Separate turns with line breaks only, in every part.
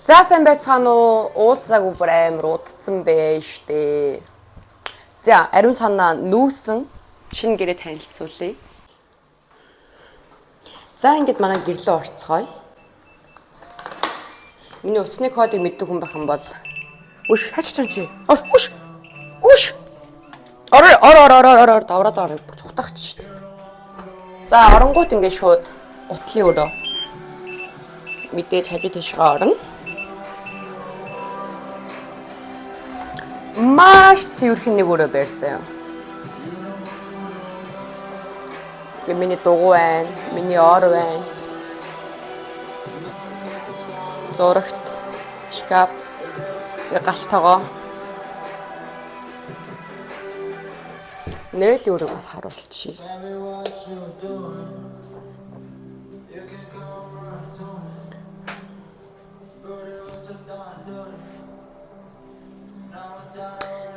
За сайн байцгаана уу? Уулзаагүй бүр амар удцсан бэ штэ. За ариун цанаа нүүсэн шинэ гэрээ танилцуулъя. За ингээд манай гэрлөө орцгоё. Миний утасны кодыг мэддэг хүн байх юм бол үш хач чан чи. Ор үш. Үш. Ор ор ор ор ор ор давраад ор бүр цухтахч штэ. За оронгууд ингээд шууд гутлын өрөө. Мэдээж хажуу тийшээ орно. Маш цэвэрхэн нэг өрөө байр заяа. Ингээ миний дугуй байна, миний ор байна. Зурагт, шкаф, ингээ гал тогоо. Нэрэл өрөөг бас харуулчих.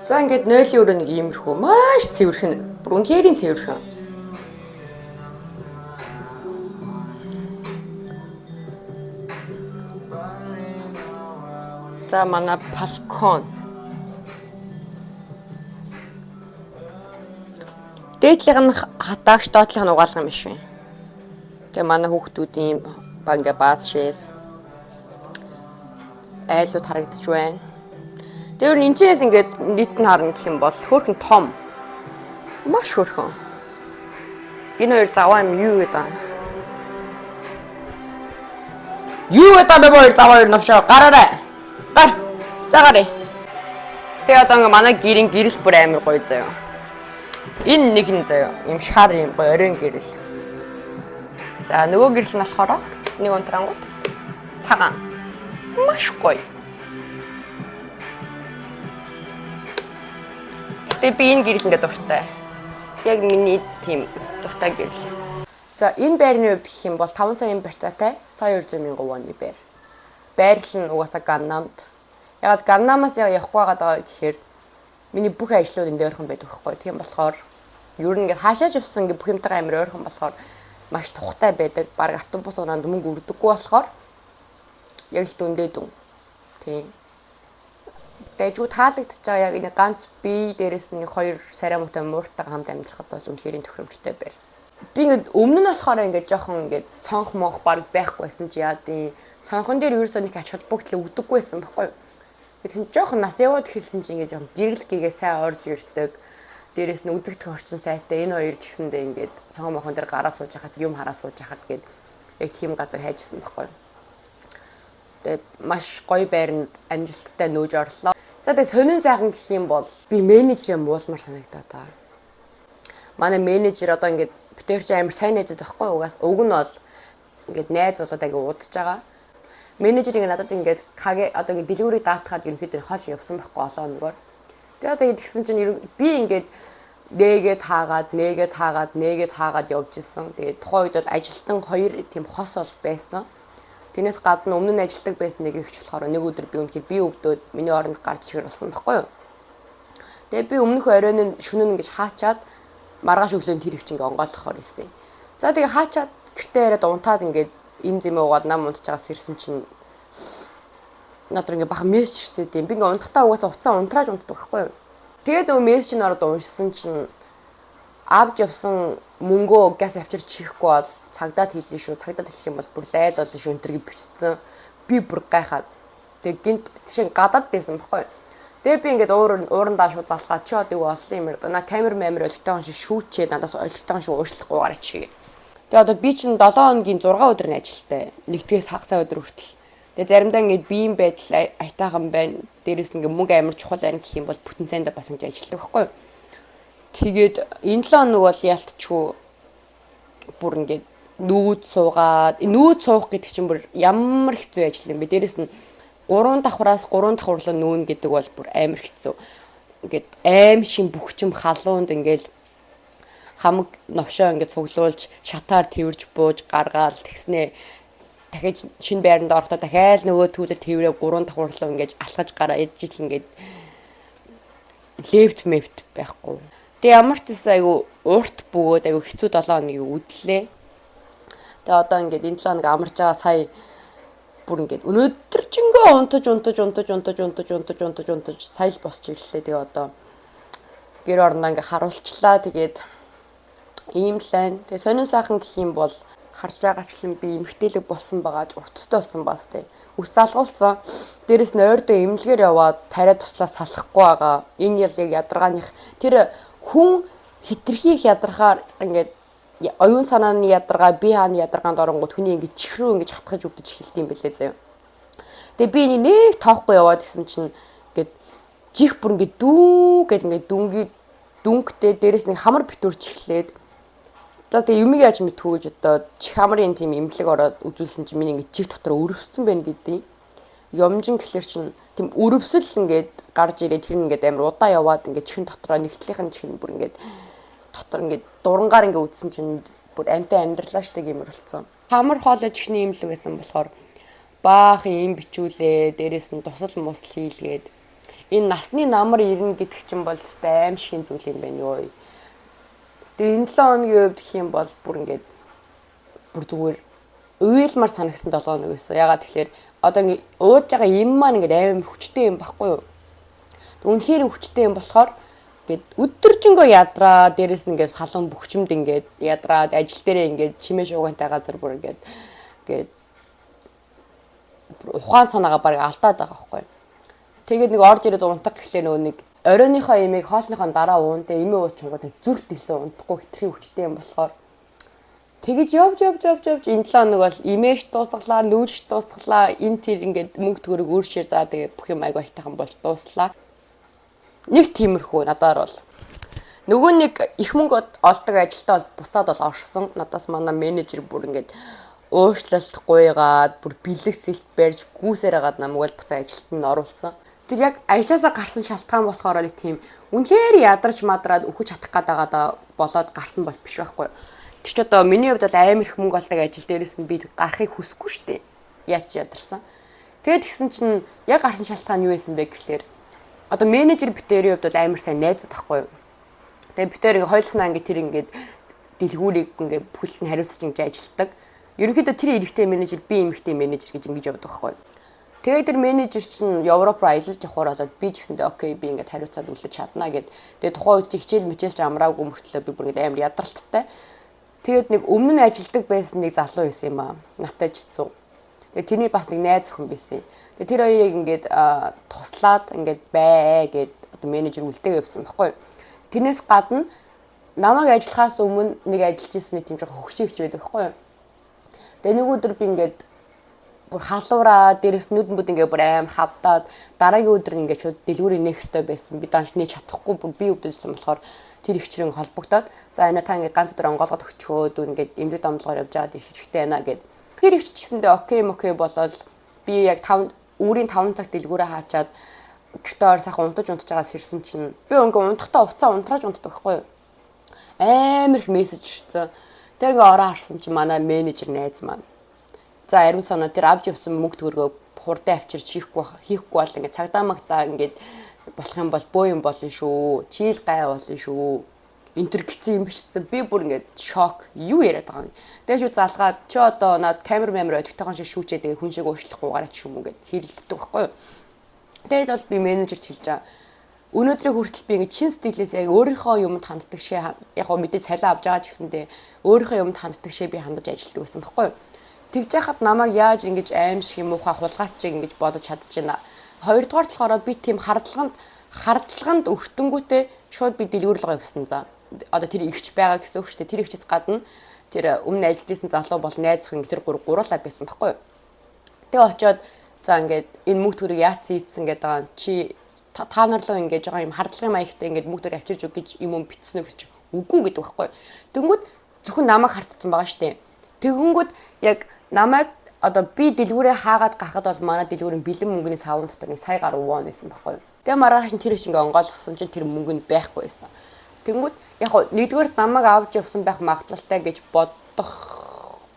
За ингээд нойлын өрөө нэг иймэрхүү маш цэвэрхэн, бүр үнэхэрийн цэвэрхэн. За манай балкон. Дээдлийнх нь хатаагч, доотлих нь угаалга юм биш үү? Тэгээ манай хүүхдүүдийн ингээ баас шээс айлууд харагдчих байна. Тэр нь энэчнээс ингээд нийт нь харна гэх юм бол хөөрхөн том. Маш хөөрхөн. Энэ хоёр заваа юм юу гэдэг юм? Юу гэдэг бэ хоёр заваа хоёр новшоо гараарай. Гар. За гарыг. Тэгээ одоо ингээ манай гэрийн гэрэл бүр амар гоё заяа. Энэ нэг нь заяа. Им шар юм гоё оройн гэрэл. За нөгөө гэрэл нь болохоор нэг унтрангууд цагаан. Маш гоё. Гэтэ би энэ гэрэл ингээд дуртай. Яг миний тийм дуртай гэрэл. За энэ байрны хувьд гэх юм бол 5 саяын барьцаатай сая 200 мянган воны байр. Байрлал нь угаасаа Ганнамд. Ягаад Ганнамаас явахгүй байгаа гэхээр миний бүх ажлууд энд ойрхон байдаг байхгүй. Тийм болохоор ер нь ингээд хаашаач явсан ингээд бүх юмтайгаа амар ойрхон болохоор маш тухтай байдаг. Бараг автобус унаанд мөнгө өрдөггүй болохоор яг л дүндээ дүн. Тийм. Дэжүү таалагдчихж байгаа яг энэ ганц би дээрээс нь хоёр сарай муутай мууртайгаа хамт амьдрахад бол үнэхээр тохиромжтой байр. Би ингээд өмнө нь болохоор ингээд жоохон ингээд цонх монх баг байхгүй байсан чи яа дий. Цонхон дээр ерөөсөө нэг ач холбогдол өгдөггүй байсан байхгүй юу? Тэгэхээр жоохон нас яваад эхэлсэн чи ингээд жоохон гэрэл гээгээ сайн орж ирдэг. Дээрээс нь үзэгдэх орчин сайтай энэ хоёр ч гэсэндээ ингээд цонх мохон дээр гараа сууж хахад юм хараа сууж хахад гээд яг тийм газар хайжсан байхгүй юу? Тэгээд маш гоё байранд амжилттай нөөж орлоо. За тэгээд сонин сайхан гэх юм бол би менежерээ муулмар санагдаад байгаа. Манай менежер одоо ингээд битэр чи амар сайн найзууд байхгүй угаас уг нь бол ингээд найз болоод аяга удаж байгаа. Менежерийг надад ингээд каге одоо ингээд дэлгүүрийг даатгаад ерөнхийдөө хол явсан байхгүй олон хоногоор. Тэгээд одоо тэгсэн чинь би ингээд нээгээд хаагаад, нээгээд хаагаад, нээгээд хаагаад явж исэн. Тэгээд тухайн үед бол ажилтан хоёр тийм хос бол байсан. Тэрнээс гадна өмнө нь ажилладаг байсан нэг ихч болохоор нэг өдөр би үнэхээр би өвдөөд миний оронд гарч ирэхэр болсон байхгүй юу. Тэгээ би өмнөх оройн нь шөнө нь ингэж хаачаад маргааш өглөө тэр их чинь ингээ онгойлгохоор исэн. За тэгээ хаачаад гэртээ яриад унтаад ингээд им зэмээ уугаад нам унтж байгаас ирсэн чинь надад ингээ бахан мессеж ирсэн юм. Би ингээ унтахтаа угаасаа уцаа унтрааж унтдаг байхгүй юу. Тэгээд нөгөө мессеж нь ороод уншсан чинь авч явсан мөнгөө газ авчирч хийхгүй бол цагдаад хийлээ шүү. Цагдаад хэлэх юм бол бүр лайл болно шүү. Энэ төр бичсэн. Би бүр гайхаад. Тэгээ гинт тийш гадаад байсан байхгүй юу. Тэгээ би ингээд уурандаа шууд залгаад чи одоо юу олон юм ярдаа. На камер мамер олигтойгон шиг шүүчээ надаас олигтойгон шиг уушлахгүй гараач чигээ. Тэгээ одоо би чинь 7 хоногийн 6 өдөр нь ажилтай. Нэгдгээс хагас сайн өдөр хүртэл. Тэгээ заримдаа ингээд биеийн байдал аятайхан байна. Дээрээс нь ингээд мөнгө амар чухал байна гэх юм бол бүтэн сайндаа бас ингэж ажилладаг байхгүй юу. Тэгээд энэ 7 хоног бол ялтчгүй бүр ингээд нүүд суугаад нүүд суух гэдэг чинь бүр ямар хэцүү ажил юм бэ. Дээрээс нь 3 давхраас 3 давхар руу нүүн гэдэг бол бүр амар хэцүү. Ингээд аим шин бүхчим халуунд ингээд хамаг новшоо ингээд цуглуулж шатаар тэрж бууж гаргаал тэгснээ дахиж шинэ байранд орохдоо дахиад нөгөө төлөв тэрврээ 3 давхар руу ингээд алхаж гараа ижил ингээд лефт мефт байхгүй. Тэгээ ямар ч гэсэн айгу урт бөгөөд айгу хэцүү 7 хоногийг үдлээ. Тэгээ одоо ингээд энэ 7 хоног амарч байгаа сая Бүр ингээд өнөөдрчөнгөө унтаж унтаж унтаж унтаж унтаж унтаж унтаж унтаж сая л босч ирлээ. Тэгээ одоо гэр орноо ингээ харуулчлаа. Тэгээд ийм л байна. Тэгээ сонин сайхан гэх юм бол харж байгаачлан би эмэгтэйлэг болсон байгаа ч уртастай болсон бас тий. Үс залгуулсан. Дээрэс нь ойрдоо эмнэлгээр яваад тариа туслаа салахгүй байгаа. Энэ ял яг ядаргааных тэр хүн хитрхи их ядархаар ингээд оюун санааны ядаргаа, бие хааны ядаргаанд оронгууд хүний ингээд чихрүү ингээд хатгаж өвдөж эхэлдэг юм бэлээ заяа. Тэгээ би энийг нэг тоохгүй яваад исэн чинь ингээд чих бүр ингээд дүү гэд ингээд дүнгийн дүнктэй дээрэс нэг хамар битүүрч эхлээд. За, тэгээ юмыг яаж мэдхүү гэж одоо чих хамрын тийм эмнэлэг ороод үзүүлсэн чинь миний ингээд чих дотор өрөвссөн байна гэдэг. Юмжин гэхлээр чинь тийм өрөвсөл ингээд гарч ирээд, тэр ингээд амар удаа яваад ингээд чихэн дотроо нэгтлийнхэн чихэн бүр ингээд дотор ингээд дурангаар ингээд үдсэн чинь бүр амьтаа амьдралаа штэ гэмээр болцсон. Хамар хоолой чихний имлэг байсан болохоор баахан им бичүүлээ, дээрэс нь тусал мусал хийлгээд, энэ насны намар ирнэ гэдэг чинь бол өстой аим шигийн зүйл юм байна ёо. Тэгээ энэ 7 хоногийн хувьд гэх юм бол бүр ингээд бүр зүгээр уйлмар санагдсан 7 хоног байсан. Ягаад тэгэхээр одоо ингээд ууж байгаа юм маань ингээд аим хүчтэй юм баггүй юу? Үнэхээр хүчтэй юм болохоор ингээд өдөржингөө ядраа, дээрэс нь ингээд халуун бөхчмөд ингээд ядраад, ажил дээрээ ингээд чимээ шуугантай газар бүр ингээд ухаан санаагаа баг алдаад байгаа байхгүй. Тэгээд нэг орж ирээд унтах гэхлээр нөгөө нэг оройныхоо имийг хоолныхоо дараа уун, тэгээ имээ уучингууд зүрх дэлсэн унтахгүй, хитрхи хүчтэй юм болохоор тэгэж явж явж явж явж энэ 7 хоног бол имэж дуусгалаа, нүүрч дуусгалаа, энэ тэр ингээд мөнгө төгрөг өөршээр заа, тэгээ бүх юм айгу айтайхан болж дууслаа. Нэг тиймэрхүү надаар бол. Нөгөө нэг их мөнгө олдог ажилдаа бол буцаад бол орсон. Надаас манай менежер бүр ингээд уушлалт гуйгаад, бүр бэлэг сэлт барьж гүйсээр хагаад намайг бол буцаа ажилд нь оруулсан. Тэр яг ажилласаа гарсан шалтгаан болохоор нэг тийм үнэхээр ядарч мадраад үхэж чадах гээд байгаа болоод гарсан бол биш байхгүй. Тэр ч одоо миний хувьд бол амар их мөнгө олдог ажил дээрээс нь би гарахыг хүсэхгүй шүү дээ. Яаж ч ядарсан. Тэгээд тэгсэн чинь яг гарсан шалтгаан юу байсан бэ гэхлээр одоо менежер бид хоёрын хувьд бол амар сайн найзууд байхгүй юу. Тэгээд бид хоёр ингээ хоёулахнаа ингээ тэр ингээд дэлгүүрийг ингээ бүхэлд нь хариуцж ингэж ажилтдаг. Ерөнхийдөө тэр эрэгтэй менежер, би эмэгтэй менежер гэж ингэж явдаг байхгүй юу. Тэгээд тэр менежер чинь Европ руу аялаж явахаар болоод би ч гэсэндээ okay, би ингээд хариуцаад үлдэж чадна гэд. Тэгээд тухайн үед чи хичээл мичээлч амраагүй мөртлөө би бүр ингээд амар ядралттай. Тэгээд нэг өмнө нь ажилдаг байсан нэг залуу байсан юм аа. Наттай жицүү. Тэгээд тэрний бас нэг найз охин байсан. Тэгээд тэр хоёрыг ингээд туслаад ингээд бай гэд одоо менежер үлдээгээ явсан байхгүй юу. Тэрнээс гадна намайг ажиллахаас өмнө нэг ажиллаж исэн нэг тийм жоохон хөгшин байдаг байхгүй юу. Тэгээ нэг өдөр би ингээд бүр халуураа, дээрэс нүд мүд ингээ бүр амар хавдаад, дараагийн өдөр ингээ шууд дэлгүүрийг нээх ёстой байсан. Би данш нээж чадахгүй, бүр би өвдөлсөн болохоор тэр ихчрэн холбогдоод, за, энэ та ингээ ганц өдөр онгоолгоод өчгөөд ингээд эмнэлэг домлогоор явж байгаад их хэрэгтэй байна гэд. Тэр ихч гэсэндээ okay okay болоод би яг 5 үүрийн 5 цагт дэлгүүрээ хаачаад гэртээ ор сайхан унтаж унтаж байгаас ирсэн чинь би ингээ унтахтаа уцаа унтрааж унтдаг байхгүй юу? Амар их мессеж ирсэн. Тэгээ ингээ ороо харсан чинь манай менежер найз маань, за, ариун санаа, тэр авч явсан мөнгө төгрөгөө хурдан авчирч хийхгүй бол ингээд цагдаа магдаа ингээд болох юм бол бөө юм болно шүү. Чийл гай болно шүү. Энэ төр гисэн юм бичсэн. Би бүр ингээд шок, юу яриад байгаа юм. Тэгээ шүү залгаад, чи одоо над камер мамер олигтойгон шиг шүүчээ, тэгээ хүн шиг уушлахгүй гараач юм уу гэд хэрэлддэг байхгүй юу. Тэгээд бол би менежерт хэлж байгаа. Өнөөдрийг хүртэл би ингээд чин сэтгэлээс яг өөрийнхөө юмд ханддаг шиг, яг гоо мэдээ цалин авч байгаа ч гэсэндээ өөрийнхөө юмд ханддаг шиг би хандаж ажилладаг байсан байхгүй юу. Тэгж яхад намайг яаж ингэж аим шиг юм уухай хулгайч чиг ингэж бодож чадчихна. Хоёрдугаар болохоор би тийм хардлаганд өртөнгүүтээ шууд би дэлгүүр рүү явсан за. Одоо тэр игч байгаа гэсэн үг шүү дээ. Тэр игчээс гадна тэр өмнө ажиллаж исэн залуу бол найз охин, тэр гурлаа байсан байхгүй юу. Тэгээ очиод, за, ингээд энэ мөнгө төгрөг яац ийцэн гэдэг байгаа чи та нар руу ингэж байгаа юм хардлагын маягтай ингээд мөнгө төгрөг авчирч өг гэж юм бичсэн үү гэж, үгүй гэдэг байхгүй. Тэнгүүд зөвхөн намайг хартцсан байгаа шүү дээ. Тэгэнгүүт яг намайг одоо би дэлгүүрээ хаагаад гарахад бол манай дэлгүүрийн бэлэн мөнгөний савн дотор нэг сая гаруй вон байсан байхгүй юу. Тэгээ маргааш нь тэр их ингээ онгойлгосон чинь тэр мөнгө нь байхгүй байсан. Тэнгүүд яг хоо нэгдүгээр намайг авч явсан байх магадлалтай гэж бодох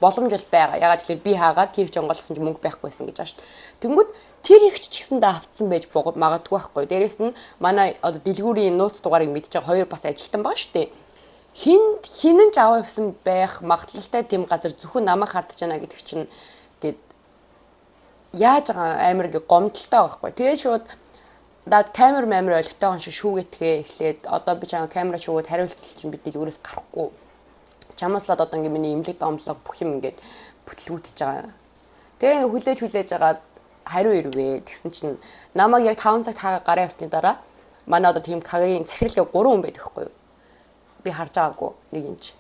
боломж бол байгаа. Ягаад гэвэл би хаагаад тэр их онгойлгосон чинь мөнгө байхгүй байсан гэж байгаа шүү дээ. Тэнгүүд тэр их ч гэсэндээ автсан байж магадгүй байхгүй. Дээрэс нь манай одоо дэлгүүрийн нууц дугаарыг мэдж байгаа хоёр бас ажилтан байгаа шүү дээ. Хин хинэн ч аваа явсан байх магадлалтай тийм газар зөвхөн намайг хардж байна гэдэг чинь гээд Яаж байгаа амар ингээ гомдолтой байгаа байхгүй. Тэгээ шууд даад камер мамер ойлгохтойгон шиг шүүгэтгээ эхлээд одоо би чамаа камера шүүгээд хариултал чинь би дэлгүүрээс гарахгүй. Чамааслаад одоо ингээ миний имлэг домлого бүх юм ингээд бүтлгүүтэж байгаа. Тэгээ ингээ хүлээж хүлээж агаад хариу ирвэ. Тэгсэн чинь намайг яг 5 цаг та гараа явсны дараа манай одоо тийм кагийн захирал 3 хүн байдаг хгүй юу? Би харж байгаагүй нэг юм чи.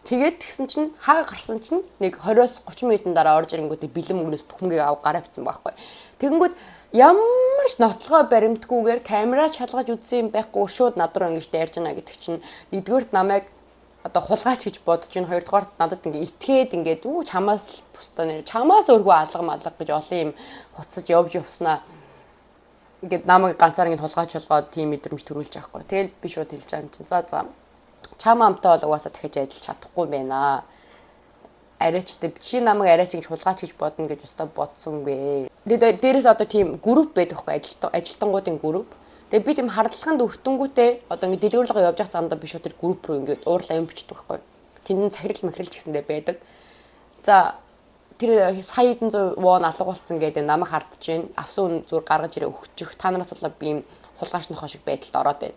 Тэгээд тэгсэн чинь хаа гарсан чинь нэг 20-оос 30 минутын дараа орж ирэнгүүтээ бэлэн мөнгнөөс бүх мөнгийг ав гараа авчихсан байхгүй. Тэгэнгүүт ямар ч нотлогоо баримтгүйгээр камера шалгаж үзсэн юм байхгүй, шууд над руу ингэж дайрж байна гэдэг чинь нэгдүгээрт намайг одоо хулгайч гэж бодож байна. Хоёрдугаарт надад ингээ итгээд ингээд үү чамаас л бусдаа нэр чамаас өөргөө алга малга гэж олон юм хуцаж явж явснаа ингээд намайг ганцаар ингээд хулгайч болгоод тийм мэдрэмж төрүүлж байгаа хгүй. Тэгэл би шууд хэлж байгаа юм чинь. За за чам амтай бол угаасаа дахиж ажиллаж чадахгүй байна. Арайч чи намайг арайч ингэж хулгайч гэж бодно гэж өстой бодсонгүй. Тэгээд дээрээс одоо тийм групп байдаг хгүй, ажилтангуудын групп. Тэгээд би тийм хардлаганд өртөнгүүтээ одоо ингэ дэлгүүрлэгөө явж явах замдаа би шууд тэр групп руу ингэ уурлаа юм бичдэг байхгүй. Тэнд нь захирал махирал ч гэсэндээ байдаг. За тэр сая хэдэн зуун вон алга болсон гэдэг намайг хардж гин авсан үн зүр гаргаж ирээ өгчих. Та нараас болоо би юм хулгайч нохоо шиг байдалд ороод байна,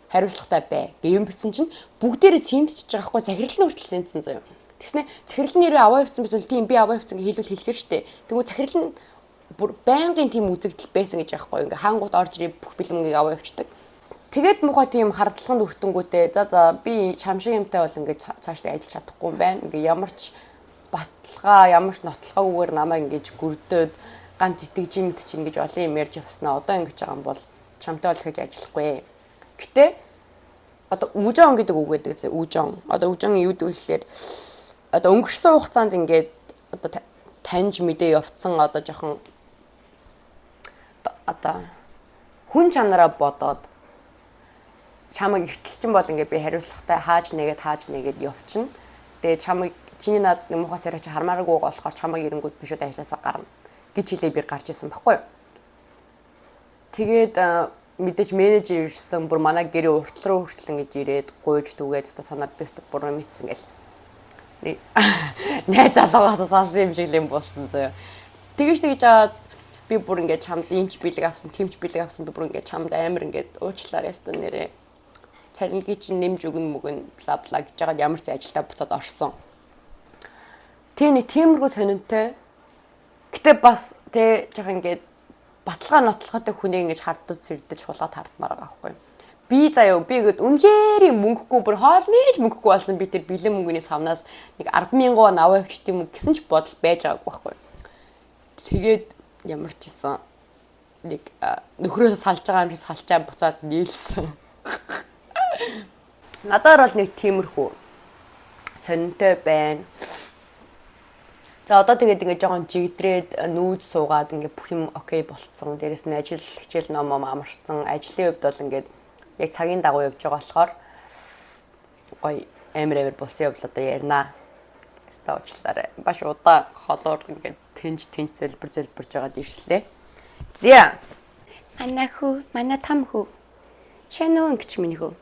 хариуцлагатай бай гэх юм бичсэн чинь бүгдээрээ синтчихэж байгаа хгүй, захирал нь хүртэл синтсэн заяа. Тэгснэ захирал нь нэрээ аваа явцсан байсан тийм би аваа явцсан гэж хэлвэл хэлэхэр штэ. Тэгвэл захирал нь бүр байнгын тийм үзэгдэл байсан гэж яахгүй, ингээ хаангууд орж ирээ бүх бэлэн мөнгийг аваа явцдаг. Тэгээд муухай тийм хардлаганд өртөнгүүтээ за за би чам шиг юмтай бол ингээ цаашдаа ажиллаж чадахгүй юм байна. Ингээ ямар ч баталгаа, ямар ч нотлохоогүйгээр намайг ингэж гүрдөөд ганц итгэж юм чинь ингэж олон юм ярьж явснаа одоо ингэж байгаа юм бол чамтай бол хийж ажиллахгүй. Гэтэ одоо үжон гэдэг үг гэдэг зэ үжон. Одоо үжонгийн юу гэдэг вэ гэхээр одоо өнгөрсөн хугацаанд ингээд одоо таньж мэдээ явцсан одоо жоохон одоо хүн чанараа бодоод чамайг эртэлчин бол ингээд би хариуцлагатай хааж нэгээд явчихна. Тэгээ чамайг чиний над муухай царай чи хармааргүй болохоор чамайг ирэнгүүт би шууд ажилласаа гарна гэж хэлээ би гарч исэн баггүй юу. Тэгээд мэдээж менежер ирсэн, бүр манай гэрээ уртл руу хүртэл ингэж ирээд гуйж түгээд та санаа би өстө буруу мэдсэн гэл. Нэг найз залуугаас салсан юм шиг л юм болсон заяа. Тэгэж тэгж аваад би бүр ингээд чамд иймч бэлэг авсан, тимч бэлэг авсан, би бүр ингээд чамд амар ингээд уучлаарай ястаа нэрээ. Цалингийн чинь нэмж өгнө мөгөн бла бла гэж жагаад ямар ч ажилдаа буцаад орсон. Тэ нэг тиймэрхүү сонинтой. Гэтэ бас тэ жоохон ингээд баталгаа нотлохотой хүнийг ингэж хардаж сэрдэж хулгаад хардмаар байгаа байхгүй. Би заяа би ингээд үнэхээр мөнгөгүй бүр хоолны л мөнгөгүй болсон, би тэр бэлэн мөнгөний савнаас нэг 10,000 вон аваа явчих юм гэсэн ч бодол байж байгаагүй байхгүй. Тэгээд ямар ч исэн нэг нөхрөөсөө салж байгаа юм шиг салчаа буцаад нийлсэн. Надаар бол нэг тиймэрхүү сонинтой байна. За одоо тэгээд ингээд жоохон жигдрээд нүүж суугаад ингээд бүх юм окей болцсон. Дээрэс нь ажил хичээл ном амарцсан. Ажлын хувьд бол ингээд яг цагийн дагуу явж байгаа болохоор гоё амар амар болсон явдал одоо ярина. Өстой уучлаарай. Баш удаан холоор ингээд тэнж тэнж зөлбөр зөлбөрж байгаад ирслээ. За. Манай хүү, манай том хүү. Чэнүү гэж миний хүү.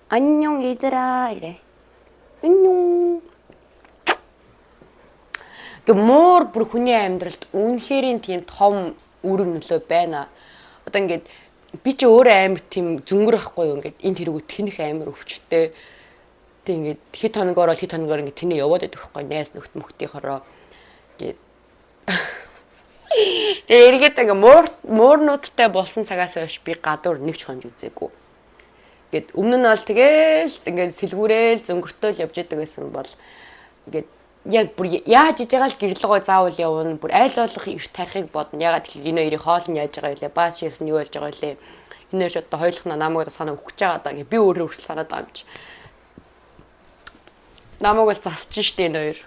안녕 얘들아 이래. 안녕. Гэ муур бүр хүний амьдралд үнэхэрийн тийм том үүрэг нөлөө байна. Одоо ингээд би чи өөрөө амар тийм зөнгөр ахгүй юу, ингээд энэ тэргүү тэнэх амар өвчтэй. Тэг ингээд хэд хоногоор бол хэд хоногоор ингээд тэнэ яваад байдаг хгүй, найз нөхд мөхтийнхороо. Ингээд тэгээ эргээд ингээ муур муурнуудтай болсон цагаас хойш би гадуур нэг ч хонж үзээгүй. Ингээд өмнө нь бол тэгээл ингээд сэлгүүрээл зөнгөртөөл явж идэг байсан бол ингээд яг бүр яаж иж байгаа л гэрлэгөө заавал явна. Бүр айл болох эрт тарихыг бодно. Ягаад гэвэл энэ хоёрын хоол нь яаж байгаа вэ? Баас шээс нь юу болж байгаа вэ? Энэ хоёр ч одоо хоёулах нь намайг одоо санаа өгч байгаа даа гэ. Би өөрөө өрсөл санаад байгаа юм чи. Намайг бол засч штэ энэ хоёр.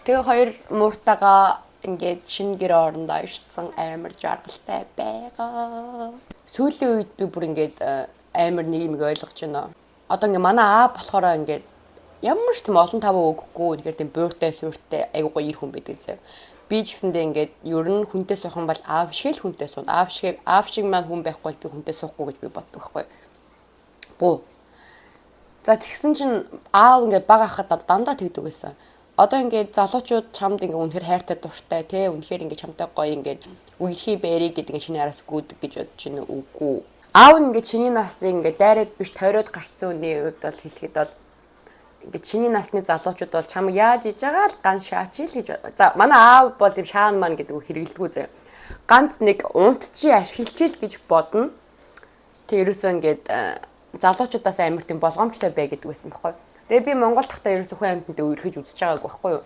Тэгээ хоёр мууртайгаа ингээд шинэ гэр орондоо ирсэн, амар жаргалтай байгаа. Сүүлийн үед би бүр ингээд амар нэг юм ойлгож байна. Одоо ингээд манай аа болохоор ингээд ямар ч тийм олон таваа өгөхгүй, тэгэхээр тийм бууртай сууртай айгуу гоё ир хүн байдаг зав. Би ч гэсэндээ ингээд ер нь хүнтэй суух юм бол аав шиг л хүнтэй суuna. Аав шиг маань хүн байхгүй бол би хүнтэй суухгүй гэж би боддог байхгүй. Буу. За тэгсэн чинь аав ингээд бага ахад дандаа тэгдэг байсан. Одоо ингээд залуучууд чамд ингээ үнэхээр хайртай дуртай те үнэхээр ингээ чамтай гоё ингээд үерхий бэрий гэдэг ингээ чиний араас гүйдэг гэж бодож байна үгүй. Аав нь ингээ чиний насыг ингээ дайраад биш тойроод гарцсан үний хувьд бол хэлэхэд бол ингээ чиний насны залуучууд бол чам яаж иж байгаа л ганц шаачил гэж. За манай аав бол юм шаан маань гэдэг үг хэрэгэлдэггүй заяа. Ганц нэг унтчи ашиглчил гэж бодно. Тэг ерөөсөө ингээд залуучуудаас амар тийм болгоомжтой бай гэдэг байсан байхгүй. Тэгээ би Монгол тахтаа ерөөсөө хүн амьтанд үерхэж үзэж байгаагүй байхгүй юу.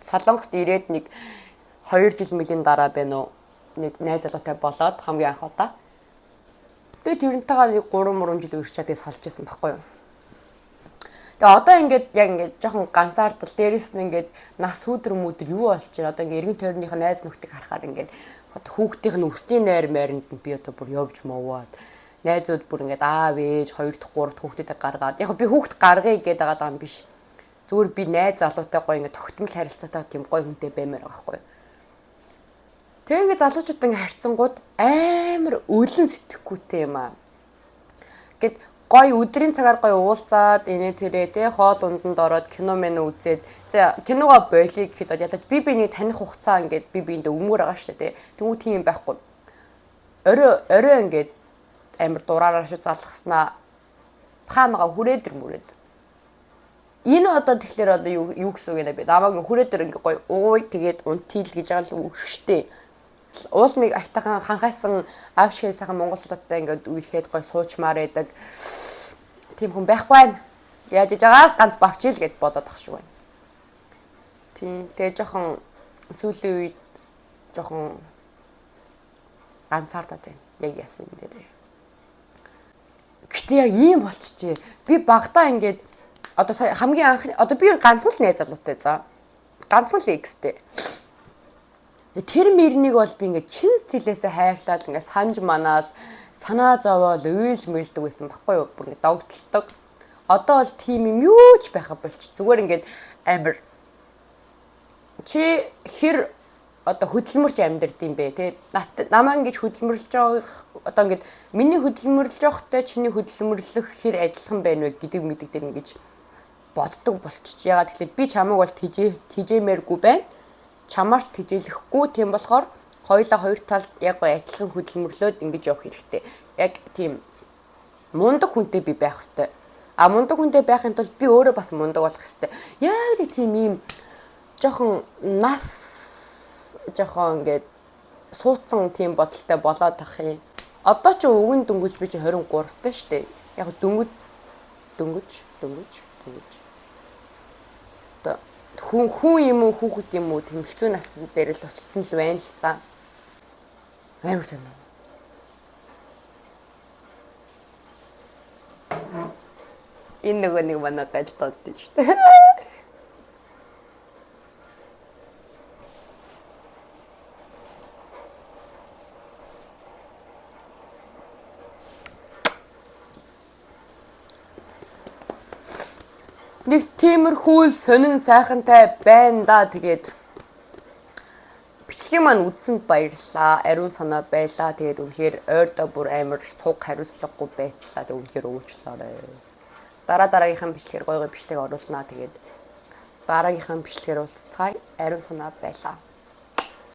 Солонгост ирээд нэг 2 жил мөлийн дараа байна уу нэг найз залуутай болоод хамгийн анх удаа. Тэгээ тэрнтэйгээ нэг 3 3 жил үерхчаад тэгээ салж исэн байхгүй юу. Тэгээ одоо ингээд яг ингээд жоохон ганцаардал дээрэс нь ингээд нас сүдэр мүдэр юу болж байна. Одоо ингээд эргэн тойрных нь найз нөхдийг харахаар ингээд хүүхдийнх нь өсний найр майранд нь би одоо бүр явж мовоод найзууд бүр ингээд аав ээж 2 дахь 3 дахь хүүхдүүдээ гаргаад яг би хүүхд гаргая гэдэг байгаа юм биш. Зүгээр би найз залуутай гоё ингээд тогтмол харилцаатай тийм гоё хүнтэй баймаар байгаа байхгүй. Тэгээ ингээд залуучууд ингээд харьцангууд амар өлөн сэтгэхгүйтэй юм аа. Гэт гоё өдрийн цагаар гоё уулзаад инээ тэрээ те хоол унданд ороод кино мэн үзээд за киногоо болиё гэхэд ядаж би биенийг таних хугацаа ингээд би биэндээ өмгөр байгаа шүү дээ те. Тэнгүү тийм байхгүй. Орой орой ингээд амар дураараа шүү залхаснаа паанагаа хүрээд ир мүрээд. Энэ одоо тэгэхээр одоо юу юу гэсэн үг юм бэ? Намайг хүрээд ир ингээ гоё ууй тэгээд унтийл гэж байгаа л үг штэ. Уул нэг айтайхан ханхайсан аав шиг сайхан монгол залуутай ингээд үерхэд гоё суучмаар байдаг тийм хүн байхгүй байна. Яаж иж байгаа л ганц бавчил гэд бодоод ах шиг байна. Тийм. Тэгээ жоохон сүүлийн үед жоохон ганцаардаад байна. Яг яасан юм дээрээ. Гэтэ яг ийм болчихжээ. Би багтаа ингээд одоо сая хамгийн анхны одоо би ганцхан л найз залуутай за. Ганцхан л экстэй. Тэр мөрнийг бол би ингээд чин сэтгэлээсээ хайрлаад ингээд санж манаал санаа зовоол уйлж мэлдэг байсан баггүй юу? Бүр ингээд догтлдог. Одоо бол тийм юм юу ч байха болч. Зүгээр ингээд амар чи хэр одоо хөдөлмөрч амьдард юм бэ те намаа ингэж хөдөлмөрлж байгаа одоо ингээд миний хөдөлмөрлж явахтай чиний хөдөлмөрлөх хэр адилхан байна вэ гэдэг мэдэг дээр ингэж боддог болчих. Ягаад гэвэл би чамайг бол тижээмээргүй байна. Чамаарч тижээлэхгүй тийм болохоор хоёулаа хоёр талд яг гоо адилхан хөдөлмөрлөөд ингэж явах хэрэгтэй. Яг тийм мундаг хүнтэй би байх хэвээр. А мундаг хүнтэй байхын тулд би өөрөө бас мундаг болох хэвээр. Яг нэг тийм ийм жоохон нас жоохон ингээд суудсан тийм бодолтой болоод тах юм. Одоо ч өвгөн дөнгөж би чи 23 таа штэ. Яг дөнгөж дөнгөж дөнгөж дөнгөж. Одоо хүн хүн юм уу хүүхэд юм уу тийм хэцүү насны дээр л очсон л байна л та. Амар сонь. Энэ нөгөө нэг манай гаж доддоо штэ. Нэг тиймэрхүү л сонин сайхантай байна да тэгээд бичлэгийн маань үзсэнд баярлалаа. Ариун санаа байлаа. Тэгээд үнэхээр ойрдоо бүр амар цуг хариуцлагагүй байтлаа. Тэгээд үнэхээр уучлаарай. Дараа дараагийнхаа бичлэгээр гоё гоё бичлэг оруулнаа. Тэгээд дараагийнхаа бичлэгээр уулзцгаая. Ариун санаа байлаа.